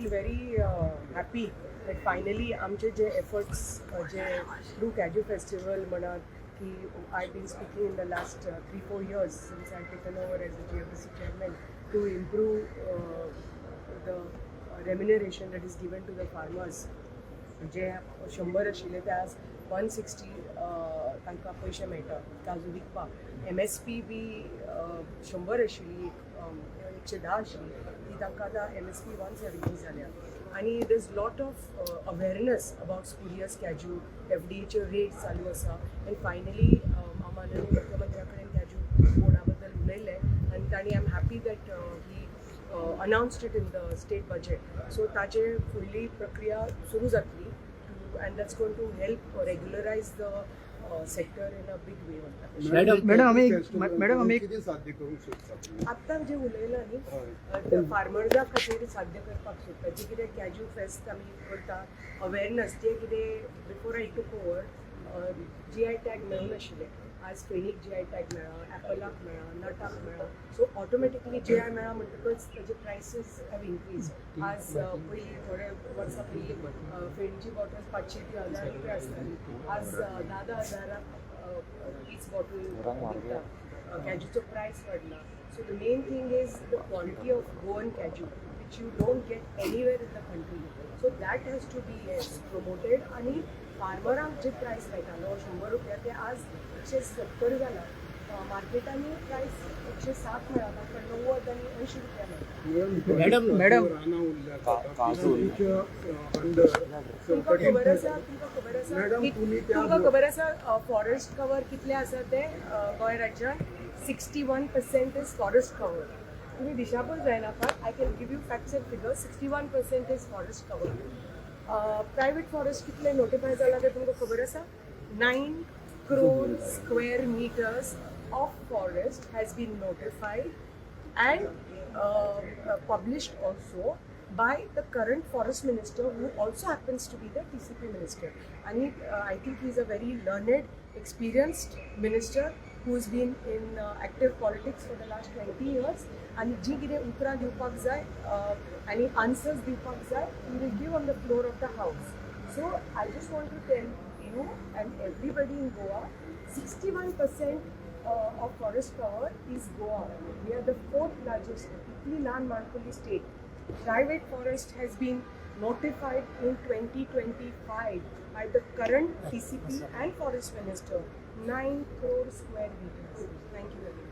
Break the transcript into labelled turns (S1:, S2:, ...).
S1: Feel very happy that finally आमचे जे efforts जे through cashew festival म्हणात की I been speaking in the last 3-4 years since I taken over as a GFDC chairman to improve the remuneration that is given to the farmers. जे 100 आशिल्ले ते आज 160 तांकां पयशे मेळटा काजू विकपाक. एमएसपी बी 100 आशिल्ली, 110 आशिल्ली, ती तांकां आतां एमएसपी 170 जाल्या. आनी there is lot of awareness about spurious cashew. एफडीएच्यो रेट चालू आसा आनी फायनली माननीय मुख्यमंत्र्या कडेन कॅज्यू बोर्डा बद्दल उलयलें आनी तांणी, I am happy that he announced it in the state budget. So ताजे फुडली प्रक्रिया सुरू जातली and that's going to help regularize the sector in a big way म्हणटा.
S2: मॅडम,
S3: मॅडम, मॅडम, आमी
S2: कितें साध्य करूंक सोदता तुमी?
S1: आत्तां जें उलयलां न्ही, फार्मर्सा खातीर साध्य करपाक सोदता, जे कितें कॅज्यू फेस्त आमी करता, अवेरनस, जे कितें before I took over GI tag मेळूं नाशिल्लें. आज फेणीक जीआय टॅग मेळ्ळा, एपलाक मेळ्ळा, नटाक मेळ्ळा. सो ऑटोमॅटिकली जीआय मेळ्ळा म्हणटकच ताजे प्रायसीस have increase. आज पयलीं, थोडे वर्सां पयलीं फेणीची बॉटल 500 ती 1000 रुपया आसताली. आज 10-10 हजाराक तीच बॉटल विकता. कॅज्यूचो प्रायस वाडला. So the main thing is the quality of Goan cashew, which you don't get anywhere in the country. So that has to be, yes, promoted. आणि फार्मरांक जे प्रायस मेळटालो 100 रुपया, ते आज 170 जाला. मार्केटांनी प्रायस 160 मेळा, तांकां 90 आनी 80 रुपया मेळटा.
S3: Madam, madam.
S2: रानां उरल्या.
S4: काजू.
S2: अंडर
S1: तुमकां खबर आसा, तुमकां खबर आसा
S2: मॅडम, तुमी त्या
S1: तुमकां खबर आसा फॉरेस्ट कवर कितले आसा ते गोंय राज्यात? 61% is forest cover. तुम्ही दिशाभूल जायना, पण I can give you facts and figures. 61% is forest cover. Private forest कितले नोटिफाय जाला ते तुमकां खबर आसा? 9 crore square meters of forest has been notified and published also by the current forest minister, who also happens to be the TCP minister. And I think he's a very learned, experienced minister who's been in active politics for the last 20 years. आणि जी कितें उतरां दिवपाक जाय आनी answers दिवपाक जाय, he will give on the floor of the house. So I just want to tell you and everybody in Goa, 61% of forest cover is Goa. We are the fourth largest, इतली ल्हान माणकुली state. Private forest has been notified in 2025 by the current TCP and forest minister, 9 crore square meters. Thank you very much.